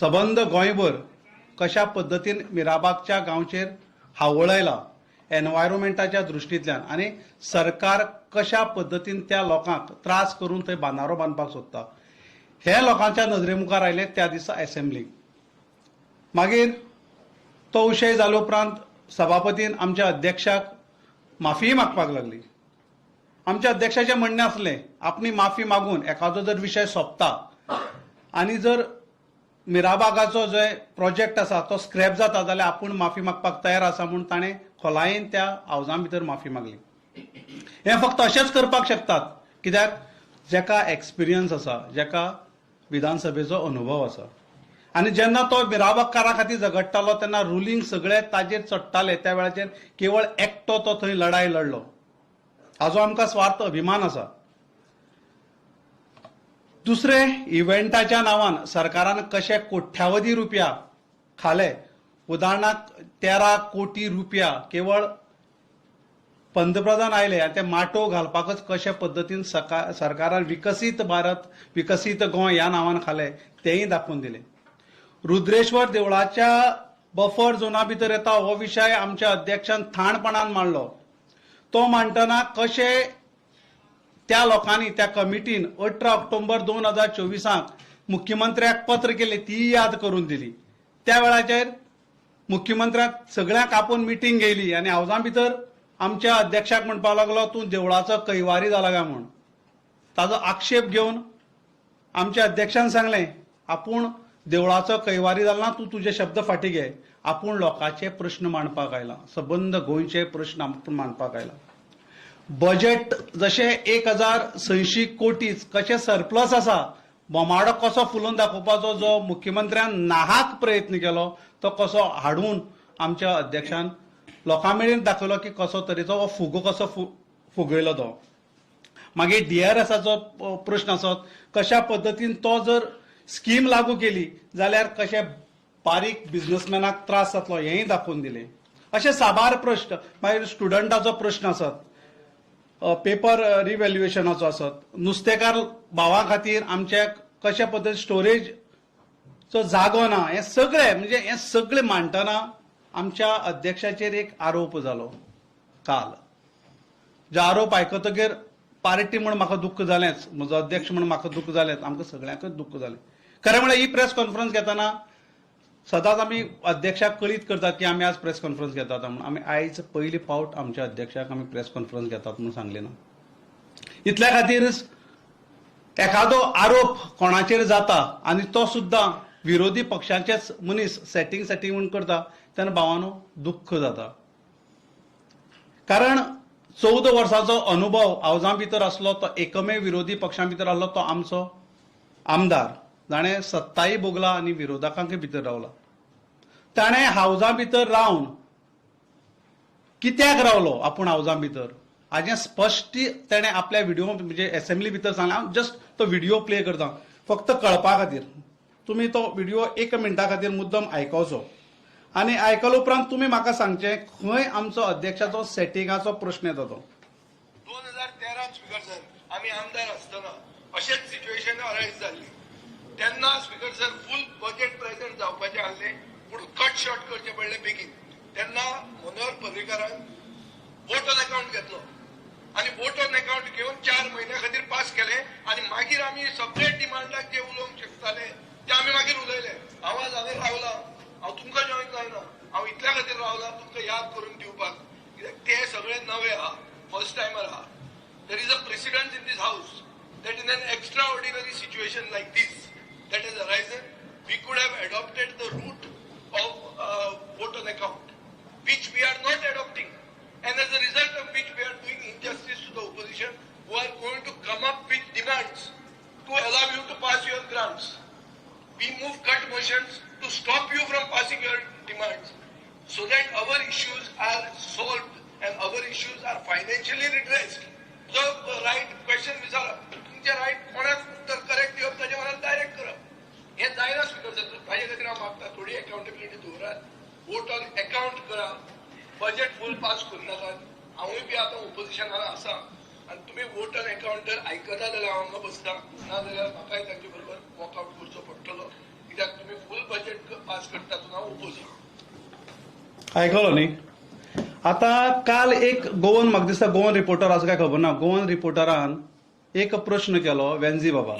सबंद गोंयभर कशा पद्दतीन मिराबागच्या गांवचेर हावळ आयला एनवायरोमेंटाच्या दृश्टींतल्यान आनी सरकार कशा पद्दतीन त्या लोकांक त्रास करून थंय बांदारो बांदपाक सोदता हे लोकांच्या नदरे मुखार आयलें त्या दिसा एसेंब्लीक. मागीर तो विशय जाले उपरांत सभापतीन आमच्या अध्यक्षाक माफीय मागपाक लागली. आमच्या अध्यक्षाचें म्हणणें आसलें आपली माफी मागून एखादो जर विशय सोंपता आनी जर मिराबागाचो जो प्रोजेक्ट आसा तो स्क्रॅप जाता जाल्यार आपूण माफी मागपाक तयार आसा म्हूण ताणें खोलायेन त्या हावजा भितर माफी मागली. हें फक्त अशेंच करपाक शकतात कित्याक जेका एक्सपिरियन्स आसा, जेका विधानसभेचो अनुभव आसा. आनी जेन्ना तो मिराबागकारा खातीर झगडटालो तेन्ना रुलींग सगळे ताजेर चडटाले, त्या वेळाचेर केवळ एकटो तो थंय लढाय लढलो. हाजो आमकां स्वार्थ अभिमान आसा. दुसरें, इव्हेंटाच्या नांवान सरकारान कशे कोट्यावधी रुपया खाले. उदाहरणाक 13 कोटी रुपया केवळ पंतप्रधान आयले आनी ते माटोव घालपाकच कशे पद्दतीन सरकारान विकसीत भारत विकसीत गोंय ह्या नांवान खाले तेंय दाखोवन दिलें. रुद्रेश्वर देवळाच्या बफर झोना भितर येता हो विशय आमच्या अध्यक्षान ठाणपणान मांडलो. तो मांडटना कशे त्या लोकांनी त्या कमिटीन 18 ऑक्टोबर 2024 मुख्यमंत्र्याक पत्र केलें ती याद करून दिली. त्या वेळाचेर मुख्यमंत्र्याक सगळ्यांक आपोवन मिटींग घेयली आनी हावजा भितर आमच्या अध्यक्षाक म्हणपाक लागलो तूं देवळाचो कैवारी जाला काय म्हूण. ताजो आक्षेप घेवन आमच्या अध्यक्षान सांगलें आपूण देवळाचो कैवारी जाला ना, तूं तुजे शब्द फाटीं घे. आपूण लोकांचे प्रश्न मांडपाक आयला, सबंद गोंयचे प्रश्न आपूण मांडपाक आयला. बजेट जशें 1600 कोटी कशें सरप्लस आसा, बोमाडो कसो फुलोवन दाखोवपाचो जो मुख्यमंत्र्यान नाहाक प्रयत्न केलो तो कसो हाडून आमच्या अध्यक्षान लोकां मेरेन दाखयलो की कसो तरेचो हो फुगो कसो फुगयलो तो. मागीर डीआरएसाचो प्रश्न आसत, कशा पद्दतीन तो जर स्कीम लागू केली जाल्यार कशे बारीक बिझनसमॅनाक त्रास जातलो हेंय दाखोवन दिलें. अशे साबार प्रश्न. मागीर स्टुडंटाचो प्रश्न आसत, पेपर रिव्हॅल्युएशनाचो आसत, नुस्तेकार भावां खातीर आमच्या कशा पद्दतीन स्टोरेजचो जागो ना, हें सगळें म्हणजे हें सगळें मांडटना आमच्या अध्यक्षाचेर एक आरोप जालो काल. जो आरोप आयकतगीर पार्टी म्हूण म्हाका दुख्ख जालेंच, म्हजो अध्यक्ष म्हूण म्हाका दुख्ख जालेंच, आमकां सगळ्यांकच दुख्ख जालें. खरें म्हळ्यार ही प्रेस कॉन्फरन्स घेतना सदांच आमी अध्यक्षाक कळीत करतात की आमी आज प्रेस कॉन्फरन्स घेतात म्हणून. आमी आयज पयली फावट आमच्या अध्यक्षाक आमी प्रेस कॉन्फरन्स घेतात म्हणून सांगलें ना. इतल्या खातीरच एखादो आरोप कोणाचेर जाता आनी तो सुद्दां विरोधी पक्षाचेच मनीस सेटींग सेटींग म्हूण करता तेन्ना भावानो दुख्ख जाता. कारण 14 वर्सांचो अनुभव हावजां भितर आसलो तो एकमेव विरोधी पक्षां भितर आसलो तो आमचो आमदार जाणें सत्ताय भोगला आनी विरोधकांकय भितर रावला. ताणें हावजा भितर रावन कित्याक रावलो आपूण हावजा भितर हाजें स्पश्ट ताणें आपल्या व्हिडिओ म्हणजे एसेंब्ली भितर सांगलें. हांव जस्ट तो व्हिडिओ प्ले करता फक्त कळपा खातीर. तुमी तो व्हिडिओ 1 मिनटा खातीर मुद्दम आयकोवचो आनी आयकले उपरांत तुमी म्हाका सांगचें खंय आमचो अध्यक्षाचो सेटिंगाचो प्रश्न येता तो. 2013 स्पीकर सर आमी आमदार आसतना अशेंच सिच्युएशन अरायज जाल्ली तेन्ना speaker sir full budget present जावपाचें आसलें पूण कट शॉर्ट करचें पडलें बेगीन. तेन्ना मनोहर पर्रीकारान वोट ऑन अकाउंट घेतलो आनी वोट ऑन अकाउंट घेवन 4 म्हयन्या खातीर पास केलें आनी मागीर आमी सगळे डिमांडाक जे उलोवंक शकताले ते आमी मागीर उलयले. हांव आज हांगा रावला, हांव तुमकां जॉयन जायना, हांव इतल्या खातीर रावला तुमकां याद करून दिवपाक कित्याक ते सगळे नवे आहा, फर्स्ट टायमर आहा. There is a precedent in this house that in an extraordinary situation like this that has arisen, we could have adopted the route of vote on account, which we are not adopting, and as a result of which we are doing injustice to the opposition who are going to come up with demands to allow you to pass your grants. We move cut motions to stop you from passing your demands so that our issues are solved and our issues are financially redressed. जो right question विचारप, तुमचे right कोणाक उत्तर correct दिवप ताजे मनात direct करप हें जायना स्पीकर सर. ताजे खातीर हांव मागता थोडी अकाउंटेबिलिटी दवरात, वोट ऑन अकाउंट करा, बजेट फूल पास करनाकात. हांवूय बी आतां ओपोजिशनान आसा आनी तुमी वोट ऑन अकाउंट जर आयकता जाल्यार हांव हांगा बसता, ना जाल्यार म्हाकाय तांचे बरोबर वॉकआउट करचो पडटलो कित्याक तुमी फूल पास करता तातूंत हांव ओपोज आहा. आयकलो न्ही? आतां काल एक गोवन, म्हाका दिसता गोवन रिपोर्टर आसा काय खबर ना, गोवन रिपोर्टरान एक प्रश्न केलो वेन्झी बाबा,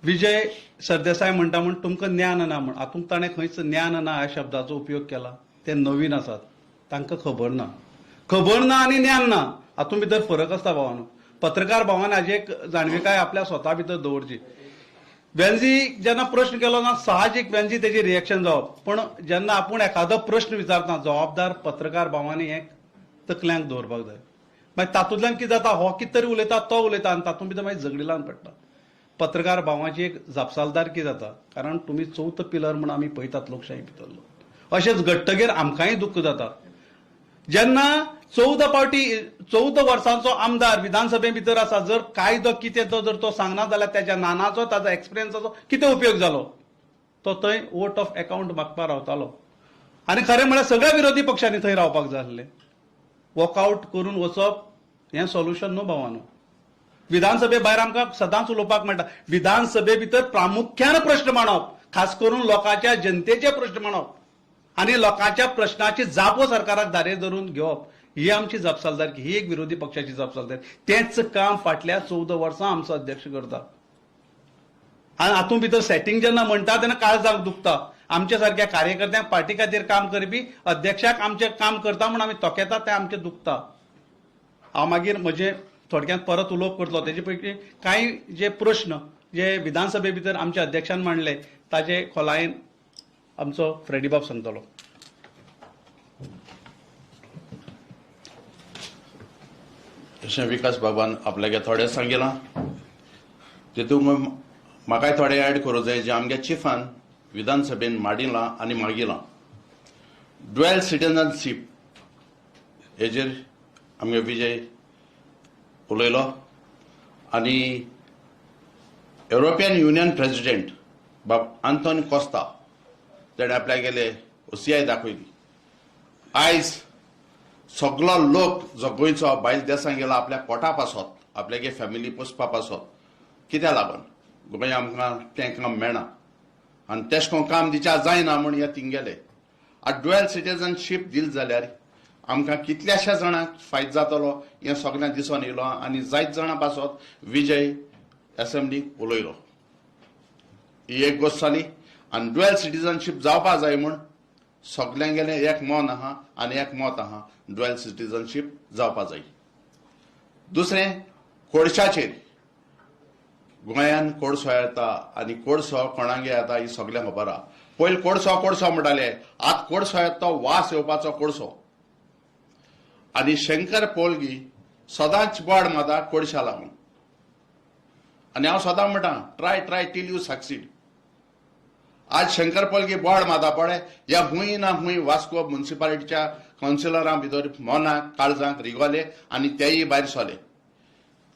विजय सरदेसाय म्हणटा म्हूण तुमकां ज्ञान ना म्हूण. हातूंत ताणें खंयच ज्ञान ना ह्या शब्दाचो उपयोग केला. ते नवीन आसात, तांकां खबर ना. खबर ना आनी ज्ञान ना हातूंत भितर फरक आसता भावानो. पत्रकार भावान हाजी एक जाणविकाय आपल्या स्वता भितर दवरची. वेन्झी जेन्ना प्रश्न केलो ना, साहजीक वेन्झी तेजी रिएक्शन जावप, पण जेन्ना आपूण एखादो प्रश्न विचारता जबाबदार पत्रकार भावांनी हें तकल्यांक दवरपाक जाय. मागीर तातूंतल्यान कितें जाता, हो कितें तरी उलयता, तो उलयता आनी तातूंत भितर मागीर झगडी लावन पडटा. पत्रकार भावांची एक जापसालदारकी जाता, कारण तुमी चवथो पिलर म्हूण आमी पळयतात लोकशाही भितरलो. अशेंच घडटगीर आमकांय दुख्ख जाता. जेन्ना 14 फावटी 14 वर्सांचो आमदार विधानसभे भितर आसा, जर कायदो कितें तो जर तो सांगना जाल्यार त्याच्या ज्ञानाचो, ताजो एक्सपिरियन्साचो कितें उपयोग जालो? तो थंय वोट ऑफ एकावंट मागपाक रावतालो. आनी खरें म्हळ्यार सगळ्या विरोधी पक्षांनी थंय रावपाक जाय आसलें. वॉकआवट करून वचप हें सोल्युशन न्हू भावानो. विधानसभे भायर आमकां सदांच उलोवपाक मेळटा. विधानसभे भितर प्रामुख्यान प्रश्न मांडप, खास करून लोकांच्या जनतेचे प्रश्न मांडप आनी लोकांच्या प्रश्नाची जापो सरकाराक धारेर धरून घेवप ही आमची जापसालदारकी, ही एक विरोधी पक्षाची जापसालदारकी. तेंच काम फाटल्या 14 वर्सां आमचो अध्यक्ष करता. आनी हातूंत भितर सेटींग जेन्ना म्हणटा तेन्ना काळजाक दुखता. आमच्या सारक्या कार्यकर्त्यांक पार्टी खातीर काम करपी अध्यक्षाक आमचें काम करता म्हूण आमी तोखेतात, तें आमचें दुखता. हांव मागीर म्हजें थोडक्यांत परत उलोवप करतलो. तेजे पैकी कांय जे प्रश्न जे विधानसभे भितर आमच्या अध्यक्षान मांडले ताजे खोलायेन आमचो फ्रेडी बाब सांगतलो. तशें विकास बाबान आपल्याक थोडें सांगिलां, तितूंत म्हाकाय थोडें ऍड करूं जाय जें आमगे चिफान विधानसभेन मांडिलां आनी मागिलां. ड्युएल सिटिजनशीप हेजेर आमगे विजय उलयलो आनी युरोपियन युनियन प्रेसिडेंट बाब आंतोनी कोस्ता तेणें आपल्याक गेले ओसीआय दाखयली. आयज सगलो लोक जो गोंयचो भायल देसां गेला आपल्या पोटा पासत, आपल्यागे फॅमिली पोसपा पासत, कित्याक लागून गोंय आमकां तें काम मेळना आनी तेश कोन काम दिच्या जायना म्हूण हे थिंग गेले. आतां ड्युएल सिटिजनशीप दिल जाल्यार आमकां कितल्याश्या जाणांक फायदो जातलो हें सगळ्यांक दिसून येयलो आनी जायत जाणां पासत विजय एसेंब्लीक उलयलो. ही एक गोश्ट जाली. आनी ड्युएल सिटिजनशीप जावपा जाय म्हूण सगल्यांगेलें एक मन आहा आनी एक मत आहा, ड्युएल सिटिजनशीप जावपा जाय. दुसरें, कोळशाचेर गोंयान कोळसो येता आनी कोळसो कोणागे येता ही सगल्यांक खबर आहा. पयलीं कोळसो कोळसो म्हणटाले, आतां कोळसो येता तो वास येवपाचो कोळसो. आनी शंकर पोलगी सदांच बोड मारता कोळशा लागून. आनी हांव सदां म्हणटा, try try till you succeed. आज शंकर पोलगी बोड मारता पळय, ह्या हुंय ना हुंय वास्को मुन्सिपालिटीच्या कावन्सिलरां भितर मनाक काळजांक रिगोले आनी तेय भायर सरले.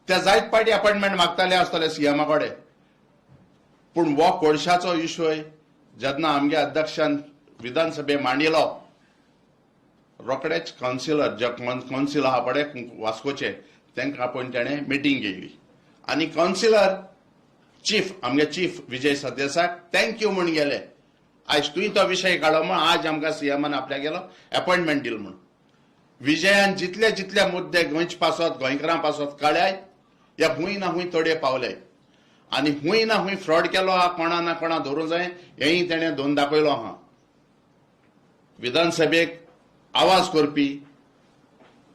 ते जायत पार्टी अपॉयंटमेंट मागताले आसतले सीएमा कडेन, पूण हो कोळशाचो इशय जेन्ना आमगे अध्यक्षान विधानसभे मांडिलो, रोखडेच कावन्सिलर जे कावन्सिल आहा पळय वास्कोचे तांकां आपोवन तेणें मिटींग घेयली आनी कावन्सिलर चीफ आमगे चीफ विजय सरदेसाक thank you म्हूण गेले. आयज तुवें तो विशय काडलो म्हूण आज आमकां सीएमान आपल्याक गेलो अपॉयंटमेंट दिल म्हूण. विजयान जितले जितले मुद्दे गोंयचे पासत गोंयकारां पासत काडल्याय, हे हुंय ना हुंय तडे पावले आनी हुंय ना हुंय फ्रॉड केलो आहा, कोणा ना कोणा धरूंक जाय हेंय तेणें दोन दाखयलो आहा. विधानसभेक आवाज करपी,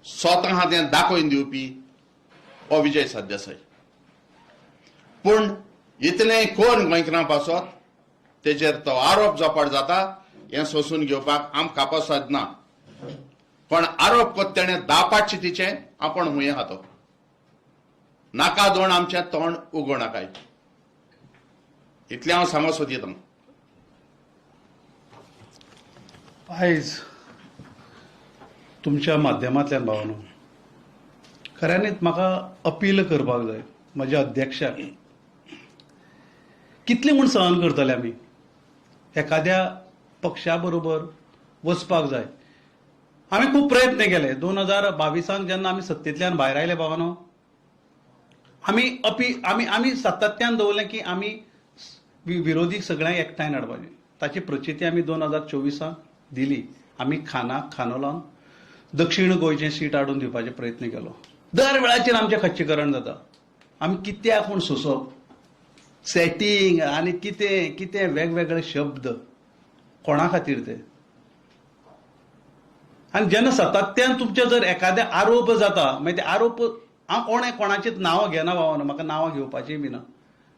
स्वता आहा तें दाखोवन दिवपी हो विजय सरदेसाय. पूण इतलें कोण गोंयकारां पासत तेजेर तो आरोप जोपाट जाता हें सोंसून घेवपाक आमकां कापासाद ना. पण आरोप कोत तेणें दापाटचे तिचें आपूण हुंय आहा तो नाका दोन आमचें तोंड उगो नाकाय, इतलें हांव सांगो सोदितां. आयज तुमच्या माध्यमांतल्यान भावानो खऱ्यांनीच म्हाका अपील करपाक जाय म्हज्या अध्यक्षाक. कितले म्हूण सहन करतले आमी? एखाद्या पक्षा बरोबर वचपाक जाय. आमी खूब प्रयत्न केले. 2022 जेन्ना आमी सत्तेंतल्यान भायर आयले भावानो, आमी आमी आमी सातत्यान दवरलें की आमी विरोधी सगळ्यांक एकठांय हाडपाचें. ताची प्रचिती आमी 2024 दिली. आमी खानाक खानो लावन दक्षिण गोंयचें सीट हाडून दिवपाचे प्रयत्न केलो. दर वेळाचेर आमचें खच्चीकरण जाता. आमी कित्याक म्हूण सोंसप? सेटींग आनी कितें कितें वेगवेगळे शब्द कोणा खातीर ते? आनी जेन्ना सातत्यान तुमचे जर एखादे आरोप जाता, मागीर ते आरोप हांव कोणें कोणाचीच नांवां घेना भावानो, म्हाका नांवां घेवपाचीय बी ना.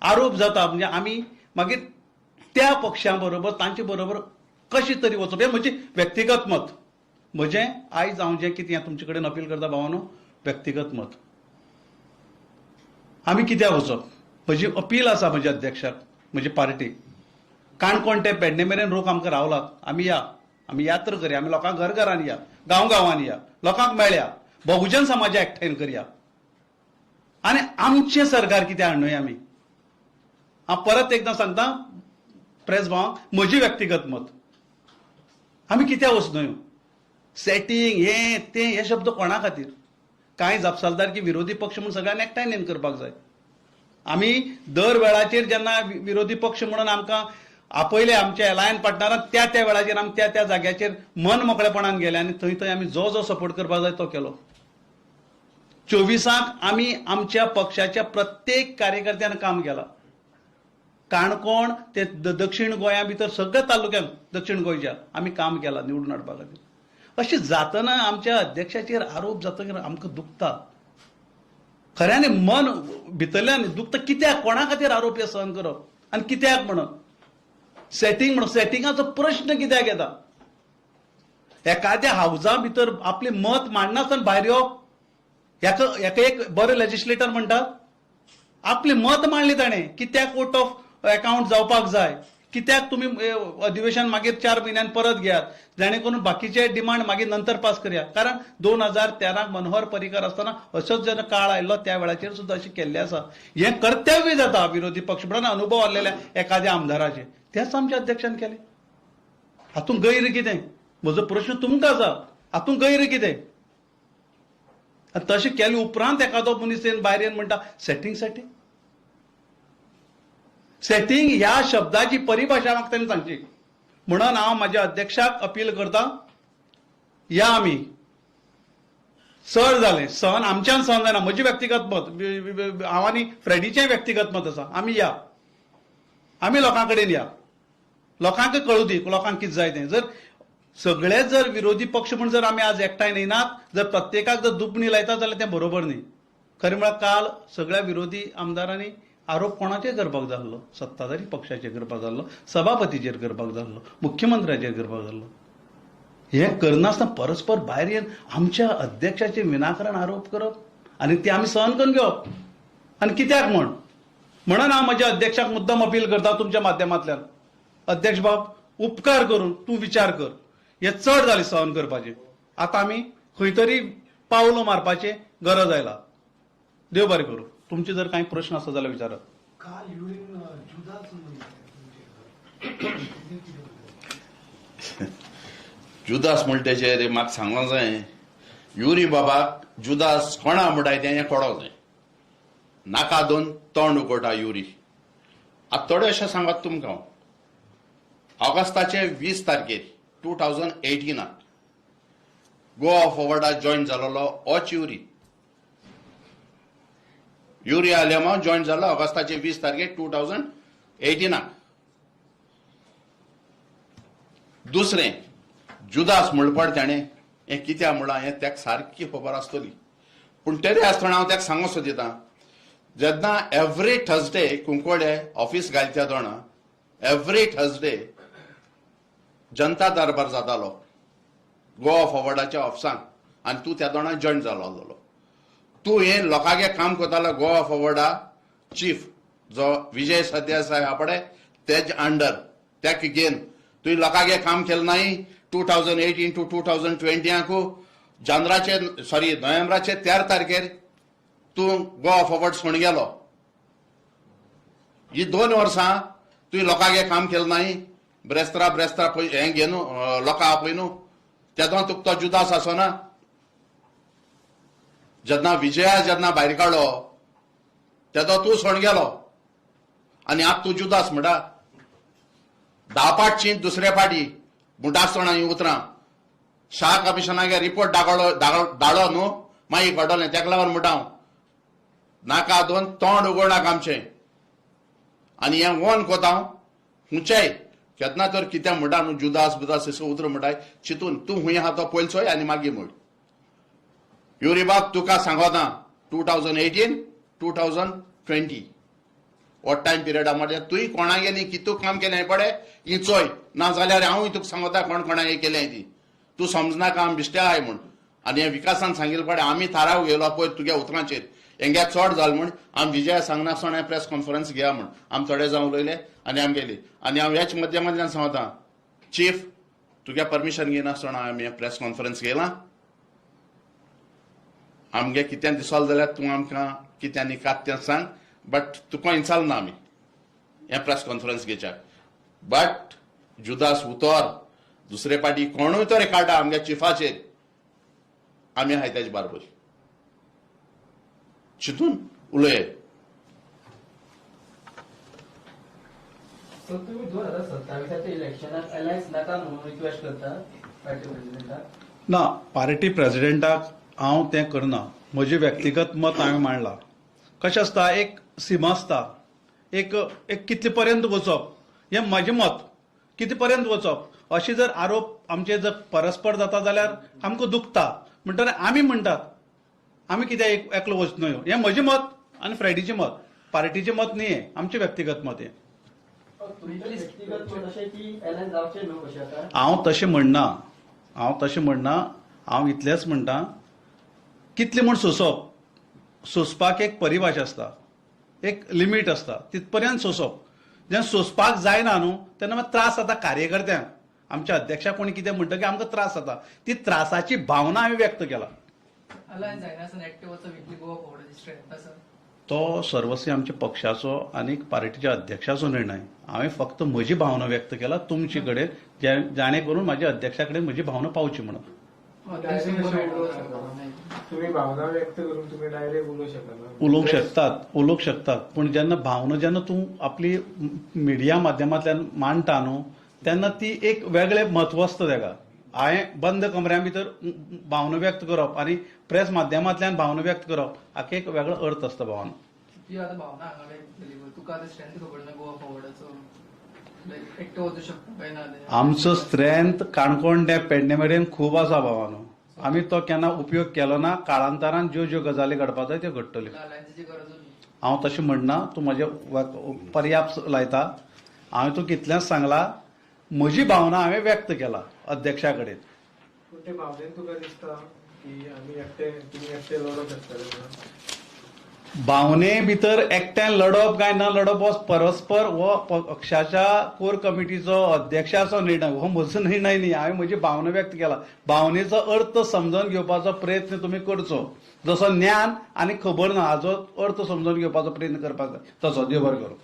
आरोप जाता म्हणजे आमी मागीर त्या पक्षां बरोबर तांचे बरोबर कशें तरी वचप, हें म्हजें व्यक्तिगत मत. म्हजें आयज हांव जें कितें तुमचे कडेन अपील करता भावानो, व्यक्तिगत मत. आमी कित्याक वचप? म्हजी अपील आसा म्हज्या अध्यक्षाक, म्हजे पार्टीक, काणकोण ते पेडणे मेरेन लोक आमकां रावलात, आमी या, आमी यात्रा करया, आमी लोकांक घर घरांनी या, गांव गांवांनी या, लोकांक मेळया, बहुजन समाजा एकठांय करया आनी आमचें सरकार कितें हाडनय आमी. हांव परत एकदां सांगता प्रेस भावांक, म्हजें व्यक्तिगत मत, आमी कित्याक वचनय? सेटींग हें तें हे शब्द कोणा खातीर? कांय जापसालदारकी विरोधी पक्ष म्हूण सगळ्यांनी एकठांय नेम करपाक जाय. आमी दर वेळाचेर जेन्ना विरोधी पक्ष म्हणून आमकां आपयले आमच्या एलायन पार्टनरान, त्या त्या वेळाचेर आमी त्या त्या जाग्याचेर मन मोकळेपणान गेले आनी थंय थंय आमी जो जो सपोर्ट करपाक जाय तो केलो. 24 आमी आमच्या पक्षाच्या प्रत्येक कार्यकर्त्यान काम केलां. काणकोण ते दक्षिण गोंया भितर सगळ्या तालुक्यांत दक्षिण गोंयच्या आमी काम केलां निवडून हाडपा खातीर. अशें जातना आमच्या अध्यक्षाचेर आरोप जातकीर आमकां दुखता, खऱ्यांनी मन भितरल्यान दुखता. कित्याक, कोणा खातीर आरोप हे सहन करप आनी कित्याक म्हणून सेटींग म्हणून सेटिंगाचो प्रश्न कित्याक येता? एखाद्या हावजा भितर आपलें मत मांडनासतना भायर येवप, हेका एक बरें लेजिस्लेटर म्हणटात? आपलें मत मांडलें ताणें, कित्याक वोट ऑफ एकावंट जावपाक जाय, कित्याक तुमी अधिवेशन मागीर 4 म्हयन्यान परत घेयात, जाणे करून बाकीचे डिमांड मागीर नंतर पास करया. कारण 2013 मनोहर पर्रीकर आसतना असोच जेन्ना काळ आयिल्लो त्या वेळाचेर सुद्दां अशें केल्लें आसा. हें कर्तव्य जाता विरोधी पक्ष म्हणून अनुभव आसलेल्या एखाद्या आमदाराचें, तेंच आमच्या अध्यक्षान केलें. हातूंत गैर कितें? म्हजो प्रश्न तुमकां आसा, हातूंत गैर कितें? आनी तशें केले उपरांत एखादो मनीस येवन भायर येवन म्हणटा सेटींग सेटींग सेटींग ह्या शब्दाची परिभाशा म्हाका ताणें सांगची. म्हणून हांव म्हज्या अध्यक्षाक अपील करता, या आमी चड जालें सहन आमच्यान सहन जायना. म्हजें व्यक्तिगत मत, हांव आनी फ्रेडीचें व्यक्तिगत मत आसा, आमी या, आमी लोकां कडेन या, लोकांक कळूं दी लोकांक कितें जाय तें. जर सगळे जर विरोधी पक्ष म्हूण जर आमी आज एकठांय येनात, जर प्रत्येकाक जर दुपणी लायता जाल्यार तें बरोबर न्ही. खरें म्हळ्यार काल सगळ्या विरोधी आमदारांनी आरोप कोणाचेर करपाक जाल्लो? सत्ताधारी पक्षाचेर करपाक जाल्लो, सभापतीचेर करपाक जाल्लो, मुख्यमंत्र्याचेर करपाक जाल्लो. हें करनासतना परस्पर भायर येवन आमच्या अध्यक्षाचेर विनाकारण आरोप करप आनी ते आमी सहन करून घेवप आनी कित्याक म्हण? म्हणून हांव म्हज्या अध्यक्षाक मुद्दम अपील करता तुमच्या माध्यमांतल्यान, अध्यक्ष बाब उपकार करून तूं विचार कर, हें चड जालें सहन करपाचें, आतां आमी खंय तरी पावलो मारपाचें गरज आयला. देव बरें करूं. तुमचे जर कांय प्रश्न आसा जाल्यार विचारात. काल युरीन जुदास जुदास म्हणटा रे, म्हाका सांगोंक जाय युरी बाबाक जुदास कोणा म्हणटाय तें कळोंक जाय. नाका दोन तोंड उगडटा युरी. आतां थोडें अशें सांगत तुमकां हांव, ऑगस्टाचे 20 तारखेर 2018 Goa फॉवर्डाक join जालोलो ouch Yuri. Yuri Alemao join जालो ऑगस्टाचे 20 तारखेर 2018. दुसरें जुदास म्हणपड ताणें हें कित्याक म्हळां हें ताका सारकी खबर आसतली, पूण तरी आसतना हांव ताका सांगूंक सोदिता, जेन्ना एवरी थर्सडे कुंकवडे ऑफिस घालच्या दोणा एवरी थर्सडे जनता दरबार जातालो गोवा फॉवर्डाच्या ऑफिसांक आनी तूं त्या दोणा जॉयन जालो आसलो. तूं हें लोकांगे काम करतालो गोवा फॉवर्डा चीफ जो विजय सरदेसाय आहा पळय तेज अंडर तेका घेवन तुवें लोकांगे काम केलें नाय. 2018 टू 2020 जानराचे सॉरी नोव्हेंबराचे 13 तारखेर तूं गोवा फॉवर्ड सोडून गेलो. ही 2 वर्सां तुवें लोकांगे काम केलें नाय, ब्रेस्त्रा ब्रेस्त्रा हें घेवन लोकां आपय न्हू, तेदों तुका तो जुदास आसना. जेन्ना विजया जेन्ना भायर काडलो तेदो तूं सोडून गेलो आनी आतां तूं जुदास म्हणटा. 10 फावट दुसरे फाटी म्हणटा आसतना ही उतरां शाह कमिशनागे रिपोर्ट धाडलो न्हू मागीर कळटलें. तेका लागून म्हणटा हांव नाका दोन तोंड उगडनाका आमचें. आनी हें वन कोता हांव खुंयचेय केन्ना तर कितें म्हणटा न्हू जुदास बुदास अशें उतरां म्हणटाय चिंतून तूं खूंय आहा तो पयलो चोय आनी मागीर म्हण. युरी बाब तुका सांगोता 2018 2020 हो टायम पिरियडा म्हणजे तुवें कोणागेली कितू काम केलें पळय ही चोय, ना जाल्यार हांवूय तुका सांगता कोण कोणागे केलें ती. तूं समजनाका आमी बिश्टे आहाय म्हूण. आनी हें विकासान सांगिल्लें पळय आमी थाराव घेयलो पळय तुगे उतरांचेर हेंगे चड जालें म्हूण आमी विजया सांगनासतना प्रेस कॉन्फरन्स घेया म्हूण आमी थोडे जावन उलयले आनी आमी गेली. आनी हांव ह्याच माध्यमांतल्यान सांगता चीफ तुगे परमिशन घेयनासतना आमी प्रेस कॉन्फरन्स घेयला. आमगे कितें दिसलो जाल्यार तूं आमकां कितें निकात तें सांग, बट तुका हिंसाल ना आमी हें प्रेस कॉन्फरन्स घेवच्याक. बट जुदास उतर दुसरे पाटी कोणूय तर काडटा आमगे चिफाचेर आमी आहाय तेजे बारबर चिंतून उलय. सो तुम्ही 2027 इलेक्शनाक अलायन्स नाका म्हणून रिक्वेस्ट करता पार्टी प्रेसिडेंटाक? ना, पार्टी प्रेसिडेंटाक हांव तें करना. म्हजें व्यक्तिगत मत हांवें मांडलां. कशें आसता एक सीमा आसता, एक एक कितले पर्यंत वचप हें म्हजें मत, कितले पर्यंत वचप अशें जर आरोप आमचे जर परस्पर जाता जाल्यार आमकां दुखता. म्हणटना आमी म्हणटात आमी कित्याक एकलो वच न्हय, हें म्हजें मत आनी फ्रेडीचें मत, पार्टीचें मत न्ही, हें आमचें व्यक्तिगत मत. हें हांव तशें म्हणना, हांव तशें म्हणना, हांव इतलेंच म्हणटा कितलें म्हूण सोंसप, सोंसपाक एक परिभाशा आसता, एक लिमीट आसता, तितपर्यंत सोंसप. जेन्ना सोंसपाक जायना न्हू तेन्ना मागीर त्रास जाता कार्यकर्त्यांक. आमच्या अध्यक्षाक कोणी कितें म्हणटकीर आमकां त्रास जाता, ती त्रासाची भावना हांवें व्यक्त केला. तो सर्वस्वी आमच्या पक्षाचो आनी पार्टीच्या अध्यक्षाचो निर्णय. हांवें फक्त म्हजी भावना व्यक्त केला तुमचे कडेन, जाणे करून म्हाज्या अध्यक्षा कडेन म्हजी भावना पावची म्हणून. तुम्ही भावना व्यक्त करून तुम्ही डायरेक्ट उलोवंक शकता, उलोवंक शकतात, उलोवंक शकतात. पूण जेन्ना भावना जेन्ना तूं आपली मिडिया माध्यमांतल्यान मांडटा न्हू तेन्ना ती एक वेगळें म्हत्व आसता तेका. हांवें बंद कमऱ्या भितर भावना व्यक्त करप आनी प्रेस माध्यमांतल्यान भावना व्यक्त करप हाका एक वेगळो अर्थ आसता भावना. आमचो स्ट्रेंथ काणकोण ते पेडणे मेरेन खूब आसा भावानो, आमी तो केन्ना उपयोग केलो ना. काळांतरान ज्यो ज्यो गजाली घडपा जाय त्यो घडटल्यो. हांव तशें म्हणना, तूं म्हजें पर्याप्त लायता. हांवें तुका इतलेंच सांगलां, म्हजी भावना हांवें व्यक्त केला अध्यक्षा कडेन. पूण ते भावनेन तुका दिसता की आमी एकटे, तुमी एकटे लढोवंक शकतले म्हणून? भावने भितर एकट्यान लढप काय ना लढप हो परस्पर हो पक्षाच्या कोर कमिटीचो अध्यक्षाचो निर्णय, हो म्हजो निर्णय न्ही. हांवें म्हजी भावना व्यक्त केला. भावनेचो अर्थ समजून घेवपाचो प्रयत्न तुमी करचो, जसो ज्ञान आनी खबर ना हाजो अर्थ समजून घेवपाचो प्रयत्न करपाक जाय तसो. देव बरें करूं.